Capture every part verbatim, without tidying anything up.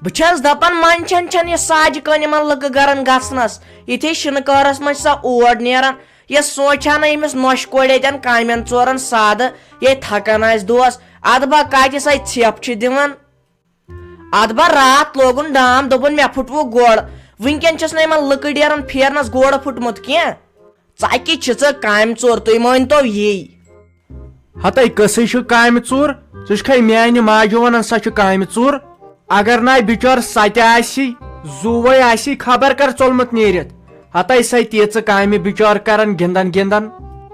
بہٕ چھَس دَپان، منٛدچھان چھَنہٕ یہِ ساجہِ کٲنۍ یِمَن لُکہٕ گَرَن گژھنَس۔ یِتھے شِنہٕ کٲرَس منٛز چھِ سۄ اور نیران۔ یہِ سونٛچ ہا نہٕ أمِس نۄشہِ کورِ اَتٮ۪ن کامٮ۪ن ژورَن سادٕ، ییٚتہِ تھَکان آسہِ دۄہَس۔ اَدٕ با کَتہِ سۄے ژھٮ۪پھ چھِ دِوان۔ اَدٕ با راتھ لوگُن ڈام، دوٚپُن، "مےٚ پھُٹوُ گوڑ۔" وٕنکٮ۪ن چھُس نہٕ یِمَن لُکہٕ ڈیرَن پھیرنَس گوڑ پھُٹمُت کینٛہہ۔ ژَکہِ چھِ ژٕ کامہِ ژور، تُہۍ مٲنۍ تو یی۔ ہتے کٔژٕے چھِ کامہِ ژوٗر؟ ژٕ چھُکھے میانہِ ماجہِ وَنان سۄ چھِ کامہِ ژوٗر؟ اگر ناے بِچٲر سۄ تہِ آسی، زُوے آسی خبر کر ژوٚلمُت نیٖرِتھ۔ ہتے سۄ تیٖژٕ کامہِ بِچٲر کران گِنٛدان گِنٛدان۔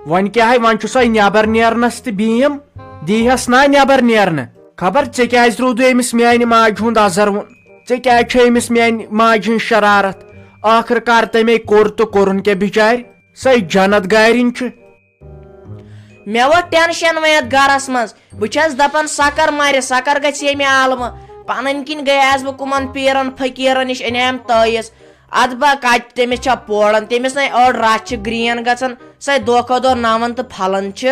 وۄنۍ کیٛاہ ہے، وۄنۍ چھُ سۄے نٮ۪بر نیرنس تہِ بیٖم، دیٖہس نا نٮ۪بر نیرنہٕ۔ خبر ژےٚ کیٛازِ روٗدُے أمِس میانہِ ماجہِ ہُنٛد ازر وُن؟ ژےٚ کیٛازِ چھے أمِس میانہِ ماجہِ ہٕنٛز شرارت؟ ٲخٕر کار تٔمۍ کوٚر تہٕ کوٚرُن کیٛاہ بِچارِ؟ سۄے جنت گارِنۍ چھِ۔ مےٚ ووٚتھ ٹینشن وۄنۍ یتھ گرس منٛز۔ بہٕ چھَس دَپان، سۄ کر مَرِ، سۄ کر گژھِ ییٚمہِ عالمہٕ۔ پنٕنۍ کِنۍ گٔیس بہٕ کُمن پیٖرن فقیٖرن نِش، اَنیٛام تٲویٖز۔ اَدٕ با کَتہِ تٔمِس چھا پوران، تٔمِس نے أڑ رَژھ چھِ گرٛین گژھان، سۄے دۄہ کھۄتہٕ دۄہ نَوان تہٕ پھلان چھِ۔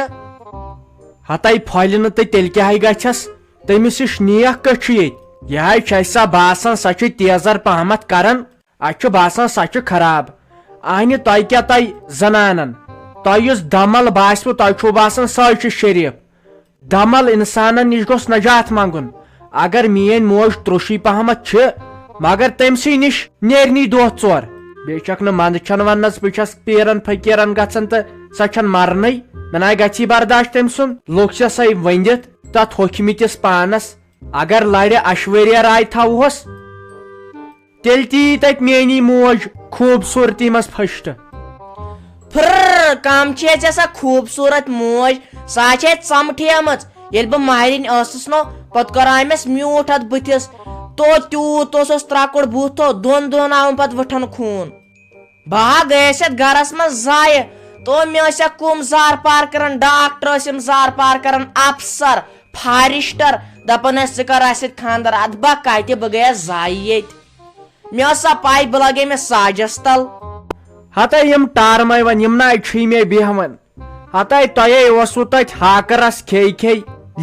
ہتاے پھۄلہِ نہٕ تہٕ تیٚلہِ کیٛاہ ہے گژھٮ۪س؟ تٔمِس یُس نیک کٔژ چھُ ییٚتہِ؟ یہِ ہے چھِ اَسہِ سۄ باسان، سۄ چھِ تیزر پہمتھ کران۔ اَسہِ چھُ باسان سۄ چھِ خراب۔ اہنہِ تۄہہِ کیٛاہ تۄہہِ زنانن؟ تۄہہِ یُس دمل باسِوٕ، تۄہہِ چھُو باسان سۄے چھِ شریف۔ دمل انسانن نِش گوٚژھ نجات منٛگُن۔ اگر میٲنۍ موج ترٛوشی پہمتھ چھِ، مگر تٔمۍ سٕے نِش نیرنی دۄہ ژور۔ بیٚیہِ چھکھ نہٕ منٛدٕ چھن وننس بہٕ چھس پیرن فقیرن گژھان تہٕ سۄ چھن مرنٕے۔ مےٚ ناے گژھی برداشت تٔمۍ سُنٛد۔ لوٚگ چھےٚ سۄے ؤنِتھ تتھ ہوکھمٕتِس پانس۔ اگر لرِ اشوریہ راے تھاوہوس، تیٚلہِ تہِ یی تتہِ میٲنی موج خوٗبصوٗرتی منٛز پھٔشٹہٕ۔ پھر، کم چھے ژےٚ سۄ خوٗبصوٗرت موج، سۄ چھے ژمٹھیمٕژ۔ ییٚلہِ بہٕ مہرِنۍ ٲسٕس نو، پتہٕ کراے مےٚ میوٗٹھ اتھ بٕتھِس۔ تو تیوٗت اوسُس ترٛکُر بُتھ، تو دۄن دۄہن آوُم پتہٕ وٕٹھن خوٗن۔ بہٕ ہا گٔیس یتھ گرس منٛز ضایع۔ تو مےٚ ٲسۍ کُم زار پار کران، ڈاکٹر ٲسِم زار پار کران، افسر، فارسٹر، دپان ٲسۍ، "ژٕ کر اسہِ سۭتۍ خانٛدر؟" ادٕ بہ کتہِ، بہٕ گٔیس ضایع ییٚتہِ۔ مےٚ ٲس سا پاے بہٕ لگے مےٚ ساجس تل۔ ہتے یِم ٹارمے وۄنۍ، یِم ناے چھُے مےٚ بیہوان۔ ہتے تۄہے اوسوٕ تتہِ ہاکہٕ رس کھے کھے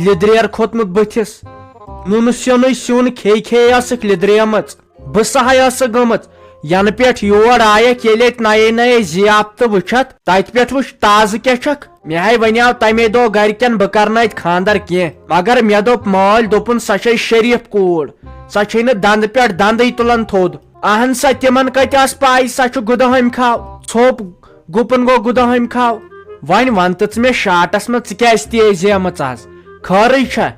لِدریر کھوٚتمُت بٕتھِس۔ نُنہٕ سیُنٕے سیُن کھے کھے ٲسٕکھ لِدریمٕژ۔ بہٕ سا ہے ٲسٕکھ گٔمٕژ۔ ینہٕ پٮ۪ٹھ یور آیکھ، ییٚلہِ اتہِ نَیے نَیے ضیافتہٕ وٕچھتھ، تتہِ پٮ۪ٹھ وٕچھ تازٕ کیٛاہ چھکھ۔ مےٚ ہے ونیاو تمے دۄہ گرِکٮ۪ن بہٕ کرنہٕ اتہِ خانٛدر کینٛہہ، مگر مےٚ دوٚپ مٲلۍ، دوٚپُن، "سۄ چھے شریف کوٗر، سۄ چھے نہٕ دندٕ پٮ۪ٹھ دندٕے تُلان تھوٚد۔" اہن سا، تِمن کتہِ آس پاے سۄ چھِ گُدہٲمۍ کھاو؟ ژھوٚپ گُپن گوٚو گُدہٲمۍ کھاو۔ وۄنۍ ون تہٕ ژٕ مےٚ شاٹس منٛز، ژٕ کیٛازِ تیزیمٕژ آز؟ خٲرٕے چھا؟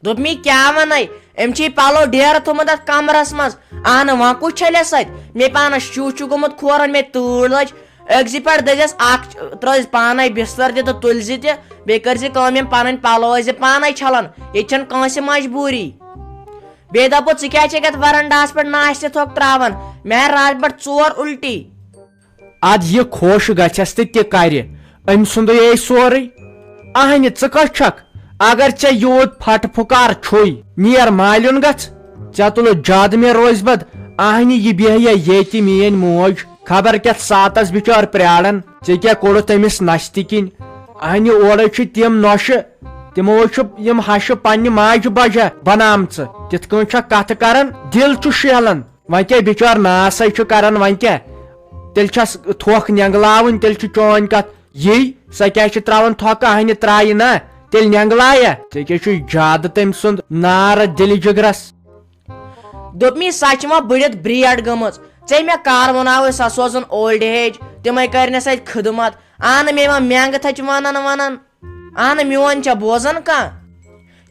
دوٚپمی، "کیٛاہ وَنَے؟ أمۍ چھِ یہِ پَلو ڈیرٕ تھوٚمُت اَتھ کَمرَس منٛز۔ اَہنہٕ، وۄنۍ کُس چھَلٮ۪س اَتہِ؟ مےٚ پانَس شُہہ چھُ گوٚمُت کھورَن، مےٚ تۭر لٔج۔ أکۍزِ پٮ۪ٹھ دٔزِس اَکھ، ترٛٲوِس پانَے بِستَر تہِ تہٕ تُلۍزِ تہِ۔ بیٚیہِ کٔرۍزِ کٲم، یِم پَنٕنۍ پَلو ٲسۍزِ پانَے چھَلان۔ ییٚتہِ چھَنہٕ کٲنٛسہِ مجبوٗری۔" بیٚیہِ دَپو، "ژٕ کیٛازِ چھَکھ یَتھ وَرَنڈاہَس پٮ۪ٹھ ناشتہٕ تھۄکھ ترٛاوان؟ مےٚ آے راتہٕ پٮ۪ٹھ ژور اُلٹی۔" ادٕ یہِ خۄش گژھٮ۪س تہٕ تہِ کرِ۔ أمۍ سُنٛدُے اے سورُے۔ اہنہِ، ژٕ کس چھکھ؟ اگر ژےٚ یوٗت پھٹہٕ پھُکار چھُے، نیر مالیُن گژھ۔ ژےٚ تُلُتھ زیادٕ مےٚ روزِ بد۔ اہنہِ، یہِ بیہیا ییٚتہِ میٲنۍ موج، خبر کیتھ ساتس بچار پراران۔ ژےٚ کیٛاہ کوٚڑُتھ أمِس نستہِ کِنۍ؟ اہنہِ، اورے چھِ تِم نۄشہِ، تِمو چھِ یِم ہشہِ پننہِ ماجہِ بجا بنامژٕ۔ تِتھ کٔنۍ چھکھ کتھٕ کران، دِل چھُ شیہلان۔ وۄنۍ کیٛاہ بِچار ناسے چھُ کران، وۄنۍ کیٛاہ؟ تیٚلہِ چھَس تھۄکھ نٮ۪نٛگلاوٕنۍ، تیٚلہِ چھُ چٲنۍ کَتھ یی، سۄ کیٛازِ چھِ ترٛاوان تھۄکہٕ؟ اَہنہِ ترٛایہِ نا، تیٚلہِ نٮ۪نٛگلایہ۔ ژےٚ کیٛاہ چھُے زیادٕ تٔمۍ سُنٛد نار اَتھ دِلہِ جِگرَس؟ دوٚپمی، سۄ چھِ وۄنۍ بٔڑِتھ برٛیڈ گٔمٕژ۔ ژےٚ مےٚ کر ووٚناوُے سۄ سوزُن اولڈ ایج، تِمَے کَرنَس اَتہِ خدمت۔ اَہنہٕ مےٚ ما مٮ۪نٛگہٕ تھَچہِ وَنان وَنان۔ اہنہٕ، میون چھا بوزان کانٛہہ؟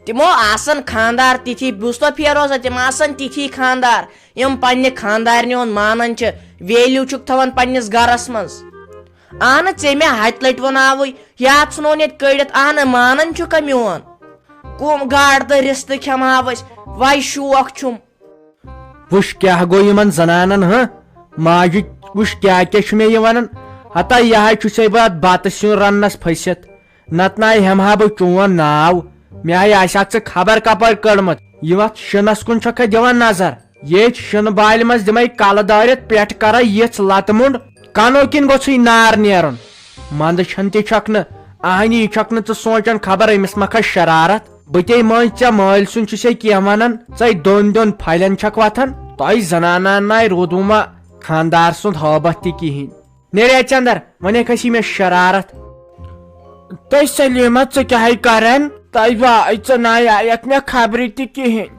تِمو آسن خاندار تِتھی، بوٗزتھا فیروزا، تِم آسن تِتھی خاندار، یِم پننہِ خاندارنہِ ہُنٛد مانان چھِ، ویلیوٗ چھُکھ تھاوان پننِس گرس منٛز۔ اہنہٕ، ژےٚ مےٚ ہتہِ لٹہِ ووٚناوُے، یاد ژھٕنون ییٚتہِ کٔڑِتھ، اہنہٕ، مانان چھُکھا میون؟ کُم گاڈٕ تہٕ رِستہٕ کھٮ۪مہٕ ہاو أسۍ، وے شوق چھُم۔ وٕچھ کیٛاہ گوٚو یِمن زنانن، ہہ؟ ماجہِ وٕچھ کیٛاہ کیٛاہ چھُ مےٚ یہِ ونان۔ ہتا یہِ ہا چھُسے بہٕ اتھ بتہٕ سیُن رننس پھٔسِتھ۔ نتہٕ ناے ہٮ۪مہٕ ہا بہٕ چون ناو۔ مےٚ ہاے آسہِ ہاکھ ژٕ خبر کپٲرۍ کٔڑمٕژ۔ یہِ وتھ شِنس کُن چھکھا دِوان نظر؟ ییٚتھۍ شِنہٕ بالہِ منٛز دِمے کلہٕ دٲرِتھ پٮ۪ٹھ کرے یِژھ لتہٕ مُنڈ، کنو کِنۍ گوٚژھُے نار نیرُن۔ منٛدٕ چھن تہِ چھکھ نہٕ، اہنی چھکھ نہٕ ژٕ سونچان خبر أمِس ما کھژِ شرارت۔ بہٕ تے مٲنۍ ژےٚ مٲلۍ سُنٛد چھُ سے کینٛہہ ونان، ژے دۄن دۄن پھلٮ۪ن چھکھ وتھان۔ تۄہہِ زنانن ناے روٗدوٗ ما خاندار سُنٛد ہٲبتھ تہِ کِہیٖنۍ۔ نیرے ژندر، وۄنۍ کھسی مےٚ شرارت۔ تۄہہِ سلیمہ، ژٕ کیٛاہ ہے کران؟ تۄہہِ واے ژٕ ناے آیکھ مےٚ خبرِ تہِ کِہیٖنۍ۔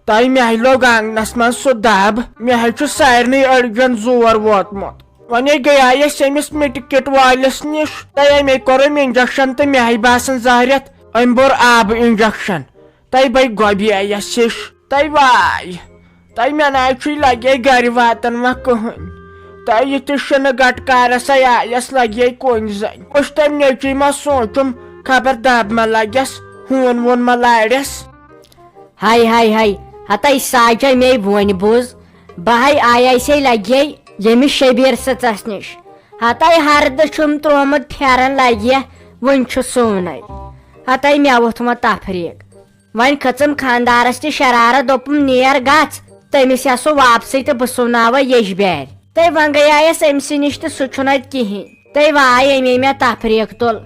تۄہہِ مےٚ لوٚگ آنٛگنس منٛز سُہ دب، مےٚ ہے چھُ سارنٕے أڑجن زور ووتمُت۔ وۄنۍ گٔیایس أمِس مِٹہِ کِٹ وٲلِس نِش، تہٕ أمۍ کوٚرُم انجکشن تہٕ مےٚ ہے باسان زہرٮ۪تھ أمۍ بوٚر آبہٕ انجکشن۔ تہٕ بے گۄبییس ہِش۔ تہٕ واے، تہٕ مےٚ نہ چھُے لگے گرِ واتن وۄنۍ کٕہٕنۍ۔ تہٕ یہِ تہِ شِنہٕ گٹہٕ کارس ہے آیس لگے کُنۍ زٔنۍ۔ وٕچھ تٔمۍ نیٚچوۍ ما سونٛچُم، خبر دب ما لگٮ۪س، ہوٗن ووٗن ما لارٮ۪س۔ ہاے ہاے ہاے، ہتے ساجہ مے وۄنۍ بوز، بہے آیے سے لگے ییٚمہِ شبیر سٕژس نِش۔ ہتے ہردٕ چھُم ترومُت پھیرن لگہِ، وۄنۍ چھُ سونٕے۔ ہتے مےٚ ووٚتھ وۄنۍ تفریٖق۔ وۄنۍ کھٔژٕم خاندارس تہِ شرارت، دوٚپُم، "نیر گژھ، تٔمِس یا سُہ واپسٕے تہٕ بہٕ سُوناوے ییٚجبیارِ۔" تہٕ وۄنۍ گٔیایس أمۍ سٕے نِش تہٕ سُہ چھُنہٕ اتہِ کِہینۍ۔ تہٕ واے أمۍ مےٚ تفریٖق تُل۔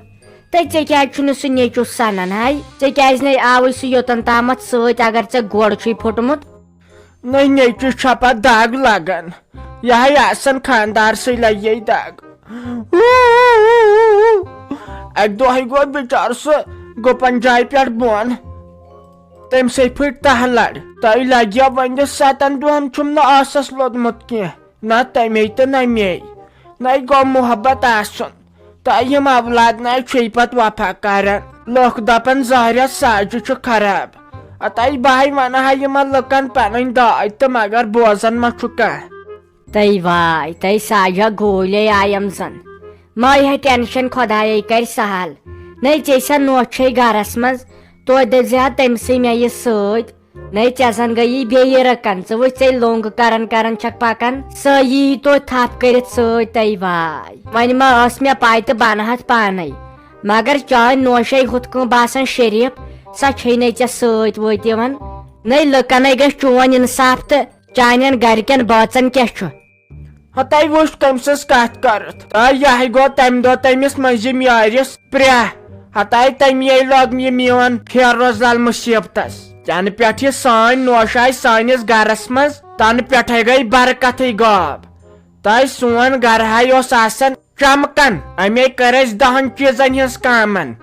تہٕ ژےٚ کیٛازِ چھُنہٕ سُہ نیٚچُو سنان ہاے؟ ژےٚ کیٛازِ نے آوُے سُہ یوٚتن تامتھ سۭتۍ، اگر ژےٚ گۄڈٕ چھُے پھوٚٹمُت؟ نٔے نیٚچوِس چھا پتہٕ دگ لگان؟ یہِ ہے آسان خاندارسٕے لگے دگ۔ اکہِ دۄہ ہے گوٚو بِچارٕ سُہ گُپن جایہِ پٮ۪ٹھ بۄن۔ تٔمۍ سٕے پھٕٹۍ تہہ لڑ۔ تۄہہِ لگیو وۄنۍ ستن دۄہن چھُم نہٕ ٲسس لوٚدمُت کینٛہہ۔ نہ تمے تہٕ نہ مے۔ نہ گوٚو محبت آسُن۔ تہٕ یِم اولاد نہ چھُے پتہٕ وفا کران۔ لُکھ دپان زہریا ساجہِ چھُ خراب۔ اتاے بہے ونہٕ ہا یِمن لُکن پنٕنۍ داے تہٕ مگر بوزان ما چھُ کانٛہہ۔ تٔے واے، تٔے ساجہ گوٗلے آیم زن۔ مہ ہے ٹینشن، خۄدایے کرِ سہل۔ نے ژےٚ سا نوچھے گرس منٛز، توتہِ دٔپۍ زِ ہا تٔمۍ سٕے مےٚ یہِ سۭتۍ۔ نے ژےٚ زن گٔیی بیٚیہِ رٔکن، ژٕ وٕچھ ژےٚ لوٚنٛگ کران کران چھکھ پکان، سۄ یی توتہِ تھپھ کٔرِتھ سۭتۍ۔ تٔے واے، وۄنۍ ما ٲس مےٚ پاے تہٕ بنہٕ ہتھ پانے، مگر چٲنۍ نوشے ہُتھ کٔنۍ باسان شریف، سۄ چھے نے ژےٚ سۭتۍ وٲتۍ یِوان۔ نے لُکنے گژھِ چون انصاف تہٕ چانٮ۪ن گرِکٮ۪ن بٲژن کیٛاہ چھُ؟ ہتاے وٕچھ کٔمۍ سٕنٛز کتھ کرتھ۔ تہٕ یہِ ہے گوٚو تمہِ دۄہ تٔمِس مٔنٛزِم یٲرِس پرٛاہ۔ ہتاے تٔمی لوگ یہِ میون پھیروز لال مُصیبتس۔ تنہٕ پٮ۪ٹھ یہِ سٲنۍ نوش آیہِ سٲنِس گرس منٛز، تنہٕ پٮ۪ٹھے گٔے برکتٕے غٲب۔ تہٕ سون گرٕ ہے اوس آسان چمکان۔ امے کٔر اسہِ دہن چیٖزن ہٕنٛز کامن۔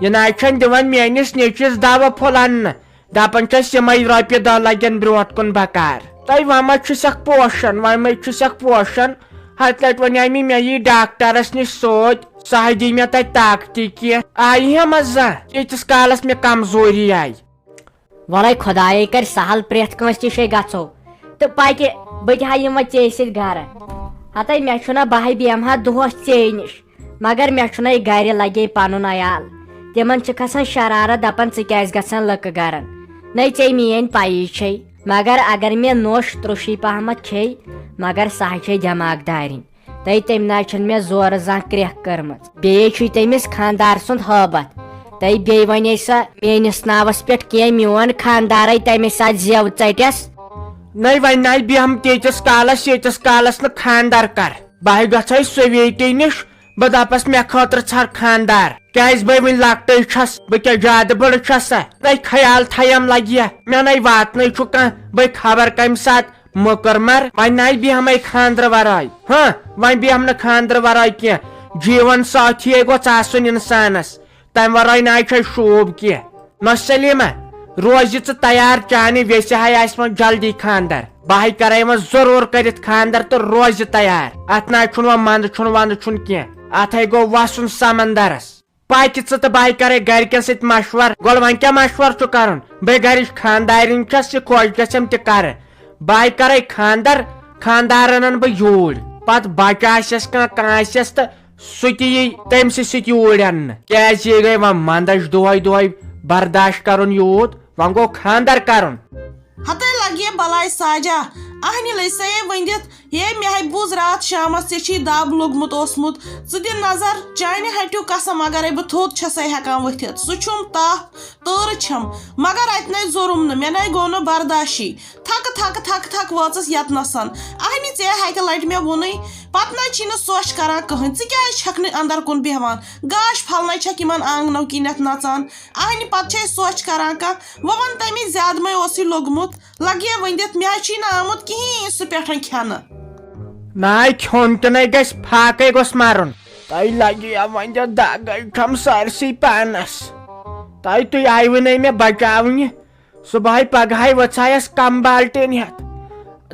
یہِ نہ چھنہٕ دِوان میٲنِس نیٚچوِس دوا پھوٚل اننہٕ۔ دپان چھس یِمے رۄپیہِ دہ لگن برونٛٹھ کُن بکار۔ تۄہہِ وۄنۍ ما چھُ سکھ پوشان، وۄنۍ ما چھُ سکھ پوشان۔ ہتہِ لٹہِ ونے مےٚ، مےٚ یی ڈاکٹرس نِش سۭتۍ، سُہ ہا دی مےٚ تتہِ طاقتی کینٛہہ۔ آیہِ ہا مزہ ییٖتِس کالس مےٚ کمزوری آیہِ۔ وَلَے خۄدایے کَرِ سَہَل، پرٛٮ۪تھ کٲنٛسہِ نِشے گژھو۔ تہٕ پَکہِ بہٕ تہِ ہا یِمہٕ وۄنۍ ژے سۭتۍ گَرٕ۔ ہَتَے مےٚ چھُنہ، بہٕ ہَے بیٚہمہٕ ہا دۄہَس ژے نِش۔ مگر مےٚ چھُنہ یہِ گَرِ لَگے پَنُن عیال۔ تِمَن چھِ کھسان شرارت، دَپان، "ژٕ کیٛازِ گژھان لٔکہٕ گَرَن؟ نَے ژے میٛٲنۍ پَیی چھے۔" مگر اگر مےٚ نوٚش ترٛوٚشُے پَہمَتھ کھے، مگر سۄ ہَے چھے دٮ۪ماغ دارِنۍ۔ تہٕ تٔمۍ نہ چھُنہٕ مےٚ زورٕ زانٛہہ کرٛٮ۪کھ کٔرمٕژ۔ بیٚیہِ چھُے تٔمِس خانٛدار سُنٛد ہٲبتھ۔ تہٕ بیٚیہِ وَنے سۄ میٛٲنِس ناوَس پٮ۪ٹھ کینٛہہ، میون خانٛدارَے تَمے ساتہٕ زٮ۪و ژَٹٮ۪س۔ نَے وۄنۍ نَے بیٚہم تیٖتِس کالَس، ییٖتِس کالَس نہٕ خانٛدار کر۔ بہٕ ہے گژھے سویٹی نِش، بہٕ دَپَس، مےٚ خٲطرٕ ژھار خانٛدار۔ کیٛازِ بہٕ وٕنہِ لۄکٹٕے چھَس، بہٕ کیٛاہ زیادٕ بٔڑ چھَسا؟ نَے خیال تھایم لَگہِ یا، مےٚ نَے واتنَے چھُ کانٛہہ، بہٕ خبر کَمہِ ساتہٕ مۄکر مر، وۄنۍ ناے بیہمے خاندرٕ ورٲے۔ ہاں، وۄنۍ بیہم نہٕ خاندرٕ ورٲے کینٛہہ۔ جیون ساتھی گوٚژھ آسُن انسانس، تمہِ ورٲے ناے چھے شوٗب کینٛہہ۔ نہ سلیمہ، روزِ ژٕ تیار، چانہِ ویسہِ ہاے آسہِ وۄنۍ جلدی خاندر۔ بہٕ ہاے کرے وۄنۍ ضروٗر کٔرِتھ خاندر تہٕ روزِ تیار۔ اتھ ناے چھُنہٕ وۄنۍ منٛدٕ چھُنہٕ ونٛدٕ چھُنہٕ کینٛہہ، اتھ ہے گوٚو وسُن سمندرس۔ پاکہِ ژٕ تہٕ بہٕ ہاے کرے گرِکٮ۪ن سۭتۍ مشور۔ گۄڈٕ وۄنۍ کیٛاہ مشور چھُ کرُن؟ بہٕ گرِچ خاندارِنۍ چھس، یہِ خۄش گژھٮ۪م تہِ کرٕ۔ بہٕ ہاے کرے خاندر، خاندار انن بہٕ یوٗرۍ۔ پتہٕ بچہٕ آسٮ۪س کانٛہہ، کانٛہہ آسٮ۪س تہٕ سُہ تہِ یی تٔمۍ سٕے سۭتۍ یوٗرۍ اننہٕ۔ کیٛازِ یہِ گٔے وۄنۍ منٛدچھ دۄہے دۄہے برداشت کرُن یوٗت؟ وۄنۍ گوٚو خاندر کرُن۔ ہتے لگیے بلاے ساجہ، اہنہِ لٔسے ؤنِتھ ہے، مےٚ ہے بوٗز راتھ شامس ژےٚ چھی دب لوٚگمُت اوسمُت۔ ژٕ دِ نظر، چانہِ ہٹیُک قسم، اگرے بہٕ تھوٚد چھسے ہٮ۪کان ؤتھِتھ، سُہ چھُم تپھ، تۭرٕ چھم، مگر اتہِ نے زوٚرُم نہٕ، مےٚ نے گوٚو نہٕ برداشی۔ تھکہٕ تھکہٕ تھکہٕ تھکہٕ وٲژٕس یتنسن۔ اہنہِ، ژےٚ ہتہِ لٹہِ مےٚ ووٚنُے، پتہٕ نے چھی نہٕ سۄچھ کران کٕہٕنۍ۔ ژٕ کیازِ چھکھ نہٕ اندر کُن بیہوان؟ گاش پھل نے چھکھ یِمن آنگنو کِنیتھ نژان۔ اہنہِ، پتہٕ چھے سۄچھ کران کانٛہہ۔ وۄنۍ وَن تَمِچ زیادٕ مَے اوسُے لوٚگمُت۔ لَگہِ ہے ؤنِتھ، مےٚ حظ چھُے نہٕ آمُت کِہیٖنۍ سُہ پٮ۪ٹھَن کھٮ۪نہٕ۔ ناے کھیوٚن تہِ نَے گژھِ، فاقَے گوٚژھ مَرُن۔ تۄہہِ لَگہِ یا وۄنۍ دَگ، چھَم سٲرسٕے پانَس۔ تۄہہِ، تُہۍ آیوٕ نَے مےٚ بَچاونہِ۔ صُبحٲے پَگہٲے ؤژھایَس کَم بالٹیٖن ہٮ۪تھ۔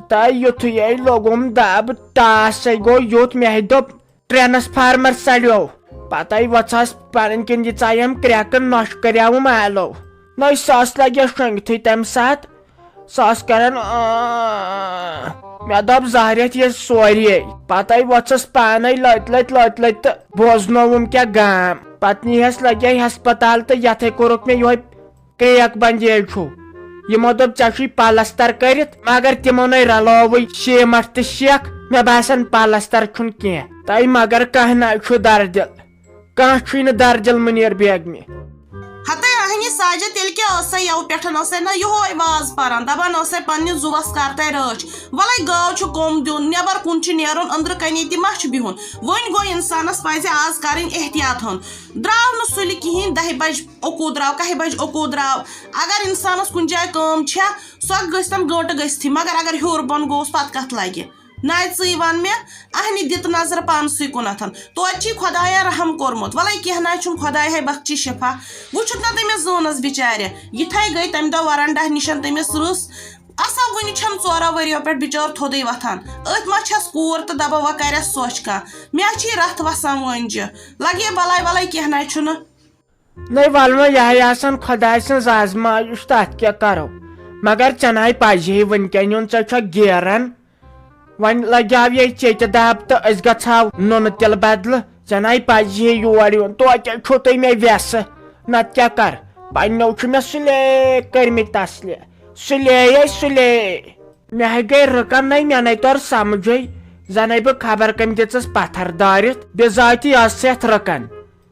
تۄہہِ یُتھُے ہے لوٚگُم دَب، ٹاس ہے گوٚو یُتھ، مےٚ ہے دوٚپ، ٹرانسفارمر سڑیو۔ پتے وژھس پنٕنۍ کِنۍ دِژایم کرٛٮ۪کہٕ، نۄشہِ کریاوُم آلو۔ نٔے ساس لگیا شۄنٛگتھٕے تمہِ ساتہٕ۔ سُہ ٲس کران، "آں۔" مےٚ دوٚپ، "زہرٮ۪تھ یہِ سورے۔" پتے وۄژھس پانے لٔتۍ لٔتۍ لٔتۍ لٔتۍ تہٕ بوزنووُم کیٛاہ گام۔ پتہٕ نیٖہس لگیا ہسپتال تہٕ یتھے کوٚرُکھ مےٚ یِہوے کرٛیک بندیج ہیوٗ۔ یِمو دوٚپ، "ژےٚ چھُے پلستر کٔرِتھ"، مگر تِمو نے رلووٕے سیمٹ تہٕ شیکھ۔ مےٚ باسان، پلستر چھُنہٕ کینٛہہ۔ تۄہہِ مگر کانٛہہ نہ چھُ دردِل، کانٛہہ چھُے نہٕ دردِل مُنیر بیگمہِ۔ ہتے اہنہِ ساجد، تیٚلہِ کیٛاہ ٲسے یَوٕ پٮ۪ٹھ؟ ٲسے نہ یِہوے واز پران، دپان ٲسے پننِس زُوس کرتے رٲچھ۔ ولے گٲو چھُ کوٚم دیُن، نٮ۪بر کُن چھُ نیرُن، أنٛدرٕ کنے تہِ ما چھُ بِہُن؟ وۄنۍ گوٚو، انسانس پزِ آز کرٕنۍ احتیاط ہن۔ درٛاو نہٕ سُلہِ کِہیٖنۍ، دَہہِ بجہِ اوکوٗ درٛاو، کاہہِ بجہِ اوکوٗ درٛاو۔ اگر انسانس کُنہِ جایہِ کٲم چھےٚ، سۄ گٔژھتن گٲنٛٹہٕ گٔژھتھٕے، مگر اگر ہیوٚر بۄن گوٚوس، پتہٕ کتھ لگہِ؟ ناے ژٕے ون مےٚ، اہنہِ دِ تہٕ نظر پانسٕے کُنتھن۔ توتہِ چھی خۄداین رحم کوٚرمُت۔ ولے کینٛہہ ناے چھُنہٕ، خۄداے ہے بخچی شفا۔ وٕچھُتھ نا تٔمِس زٲنس بچارِ، یِتھے گٔے تمہِ دۄہ ورنڈاہ نِشن تٔمِس رٕژ۔ اسا وُنہِ چھَنہٕ ژورو ؤرۍیو پٮ۪ٹھ بِچٲر تھوٚدُے وۄتھان۔ أتھۍ ما چھَس کوٗر تہٕ دَپان وۄنۍ کَرٮ۪س سۄچھ کانٛہہ۔ مےٚ چھِ رَتھ وَسان وٲنجہِ۔ لَگہِ بَلاے وَلاے کینٛہہ نَے چھُنہٕ۔ نَے وَلہٕ وۄنۍ یِہوٚے آسان خۄداے سٕنٛز آزمایش، تَتھ کیٛاہ کَرو؟ مگر ژےٚ نَے پَزِ ہے وٕنکٮ۪ن یُن، ژےٚ چھَکھ گیران۔ وۄنۍ لَگیٛاو یے ژیٚتہِ دَب تہٕ أسۍ گژھہو نُنہٕ تِلہٕ بدلہٕ۔ ژےٚ نَے پَزِ ہے یور یُن، توتہِ چھُو تُہۍ مےٚ وٮ۪سہٕ۔ نَتہٕ کیٛاہ کَرٕ؟ پنٛنیو چھِ مےٚ سُلے کٔرمٕتۍ تسلہِ۔ سُلے ہے سُلے۔ مےٚ ہے گٔے رٕکن نَے، مےٚ نَے توٚر سمجھے۔ زَنَے بہٕ خبر کٔمۍ دِژٕس پتھر دٲرِتھ، بِذٲتی ٲسٕس یَتھ رٕکن۔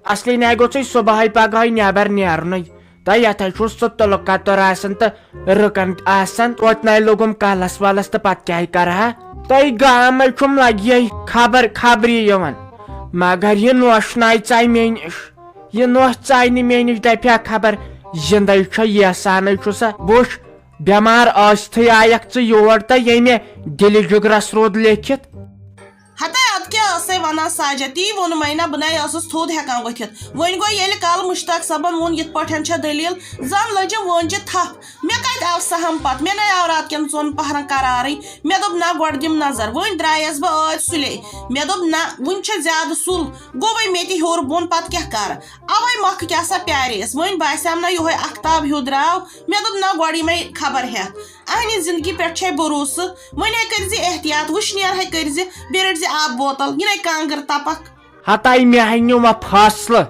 اصلی نَے گوٚژھُے صُبحٲے پگہٲے نٮ۪بر نیرنُے۔ تہٕ یَتھ ہے چھُ سُہ تُلہٕ کتُر آسان تہٕ رٕکن آسان۔ توتہِ نَے لوٚگُم کلس ولس تہٕ پتہٕ کیٛاہ کرٕ ہا؟ تہٕ گامے چھُم لگہِ خبر خبری یِوان۔ مگر یہِ نوش نَے ژاے مےٚ نِش۔ یہِ نوٚژ ژاے نہٕ مےٚ نِش، دَپہِ ہا خبر زِندَے چھےٚ، ییٖژہَنَے چھُ سا۔ وٕچھ، بٮ۪مار ٲسۍتھٕے آیَکھ ژٕ یور تہٕ ییٚمہِ دِلہِ جِگرَس روٗد لیکھِتھ۔ ہتے اَدٕ کیٛاہ ٲسَے وَنان ساجہ؟ تی ووٚنمَے نہ، بہٕ نَے ٲسٕس تھوٚد ہٮ۪کان ؤتھِتھ۔ وۄنۍ گوٚو ییٚلہِ کالہٕ مُشتاق صٲبَن ووٚن یِتھ پٲٹھۍ چھےٚ دٔلیٖل، زَن لٔجِم وٲنجہِ تھپھ۔ مےٚ کتہِ آو سہم پتہٕ؟ مےٚ نے آو رات کٮ۪ن ژۄن پہرن قرارٕے۔ مےٚ دوٚپ، نہ، گۄڈٕ دِم نظر۔ وۄنۍ درٛایس بہٕ ٲدۍ سُلے۔ مےٚ دوٚپ، نہ، وُنہِ چھےٚ زیادٕ سُل۔ گوٚوے مےٚ تہِ ہیوٚر بۄن، پتہٕ کیٛاہ کرٕ؟ اوے مۄکھٕ کیٛاہ سا پیارییس۔ وۄنۍ باسیٛام نہ یِہوے اختاب ہیوٗ درٛاو۔ مےٚ دوٚپ، نہ، گۄڈٕ یِمے خبر ہٮ۪تھ۔ اہنہِ زندگی پٮ۪ٹھ چھے بھروسہٕ۔ وۄنۍ ہے کٔرزِ احتیاط، وٕشنیر ہے کٔرزِ، بیٚیہِ رٔٹزِ آبہٕ بوتل۔ یہِ نے کانٛگٕر تپکھ۔ ہتاے مےٚ ہا نیوٗ وۄنۍ فٲصلہٕ،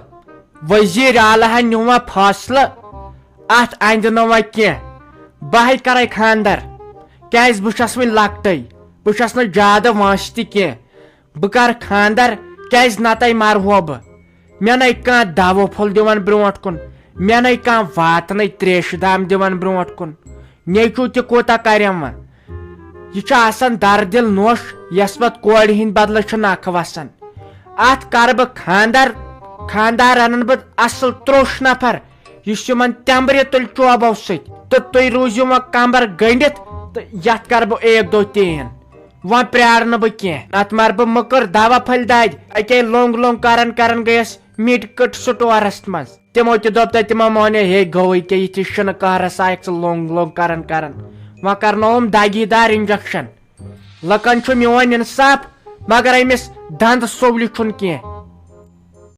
وزیر اعلیٰ ہا نیوٗ وۄنۍ فٲصلہٕ، اتھ اندِ نہٕ وۄنۍ کینٛہہ۔ بہٕ ہے کرے خاندر، کیازِ بہٕ چھس وۄنۍ لۄکٹٕے، بہٕ چھس نہٕ زیادٕ وٲنٛسہِ تہِ کینٛہہ۔ بہٕ کرٕ خاندر، کیازِ نتہٕ مرہو بہٕ۔ مےٚ نے کانٛہہ دوا پھوٚل دِوان برونٛٹھ کُن، مےٚ نے کانٛہہ واتنٕے تریشہِ دام دِوان برونٛٹھ کُن۔ نیٚچوٗ تہِ کوٗتاہ کرٮ۪م وۄنۍ؟ یہِ چھُ آسان دردِل نوٚش، یَس پتہٕ کورِ ہِنٛدِ بدلہٕ چھُ نکھٕ وسان۔ اتھ کرٕ بہٕ خاندر، خاندار انن بہٕ اصل تروٚش نفر، یُس یِمن تٮ۪مبرِ تُلہِ چوبو سۭتۍ۔ تہٕ تُہۍ روٗزِو وۄنۍ کمبر گٔنڈِتھ، تہٕ یتھ کرٕ بہٕ ایک دو تین۔ وۄنۍ پرٛارٕ نہٕ بہٕ کینٛہہ، نتہٕ مرٕ بہٕ مٔکٕر دوا پھٔلۍ دادِ۔ اکے لوٚنگ لوٚنگ کران کران گٔیس میڈیکٹ سٹورس منٛز۔ تِمو تہِ دوٚپ تہٕ تِمو مونیو، ہے گوٚوٕے کیٛاہ، یہِ تہِ چھُنہٕ قہرس لایق، ژٕ لوٚنگ لوٚنگ کران کران۔ وۄنۍ کرنووُم دگی دار انجیکشن۔ لُکن چھُ میون انصاف، مگر أمِس دند سُولہِ چھُنہٕ کینٛہہ۔